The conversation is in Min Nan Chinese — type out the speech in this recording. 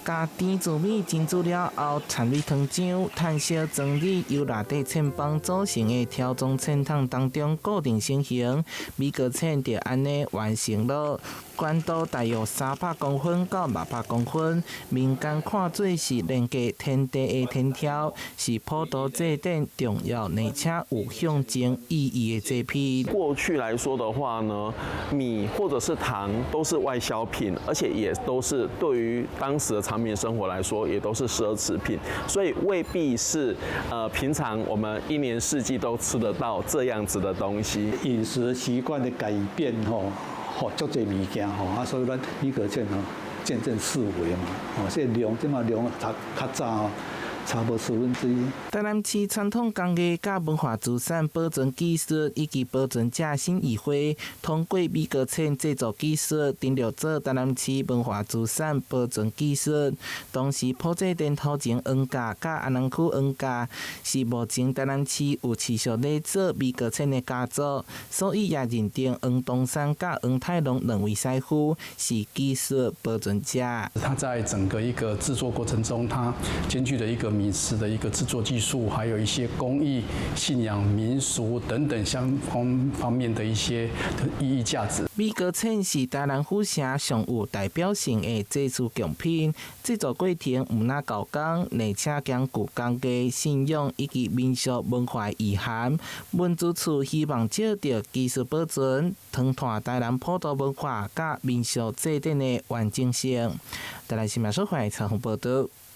共甜糯米蒸煮了後，摻入糖漿、炭燒裝入由內底扦枋組成的條狀扦筒當中固定成型，米糕扦就按呢完成囉。懸度大約300公分到600公分，民間看做是連結天地的天柱，是普渡祭典重要而且有象徵意義的祭品。過去來說的話呢，米或者是糖都是外銷品，而且也都是對於當時的常民生活來說，也都是奢侈品，所以未必是平常我們一年四季都吃得到這樣子的東西。飲食習慣的改變，吼，吼，足濟物件吼，啊，所以咱米糕扦吼，漸漸式微嘛，吼，這量這馬量較較早吼，差無四分之一。台南市傳統工藝佮文化資產保存技術以及保存者審議會通過米糕扦製作技術，登錄做台南市文化資產保存技術。同時，普濟殿頭前黃家佮安南區黃家是目前台南市有持續咧做米糕扦的家族，所以也認定黃東山佮黃泰龍兩位師傅是技術保存者。他在整個一個製作過程中，他兼具了一個米食的一個製作技術，還有一些工藝、信仰、民俗等等相關方面的一些意義價值。米糕扦是台南府城上有代表性的祭祀貢品，製作過程毋但猴工，而且兼具工藝、信仰以及民俗文化意涵。文資處希望藉著技術保存，傳傳台南普渡文化佮民俗祭典的完整性。台南新聞社會採訪報道。